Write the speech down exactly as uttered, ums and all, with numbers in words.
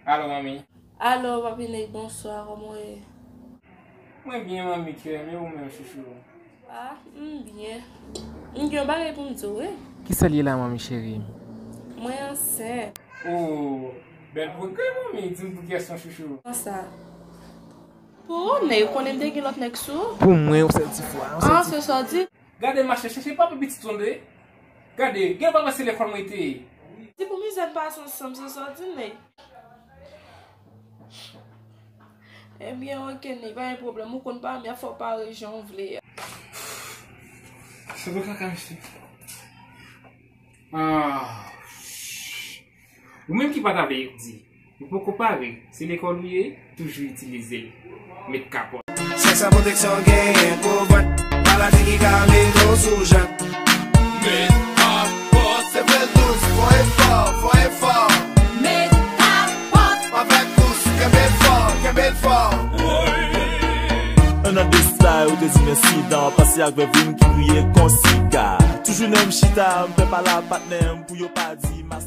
Alo, manmi. Alo, papi Nèg, bonswa, kòman w ye? Mwen byen, manmi kè m, e ou menm, chouchou? Ah, m byen. M gen yon bagay pou m di w, wi. Kisa l ye la, manmi cheri? Mwen ansent. Oh, bèl pwogrè, manmi, di m pou kiyès, chouchou? Konsa. Pou ou, Nèg, ou konnen m te gen lòt nèg sou ou? Pou mwen, yon sèl ti fwa, yon sèl ti fwa. Ah, se sa w di? Gade, machè, chèche pa pou pitit ou, tande. Gade, gen pa pase lekòl mwen te. Di pou mizè n pase ansanm, se sa w di, Nèg. Ebyen, oke, Nèg, pa gen pwoblèm. Ou konn pa m, y ap fè w pare jan w vle a. Se pou kaka, mesye. Ah. Ou menm ki pa ta vle di, ou poko pare, se lekòl ou ye, toujou itilize l. Met kapòt. Sèks la pwoteksyon genyen pou vant, maladi ki ka mete w sou jant. Met kapòt. Se vre l dous, fò efò, fò efò. Met kapòt. Avèk dous, kenbe l fò, kenbe l fò. Wi. An an de sa, yo te di m ensidan, pase ak vè vin ki griye kon siga. Toujou nan m chita, m pè pale a patnè m pou yo pa di mas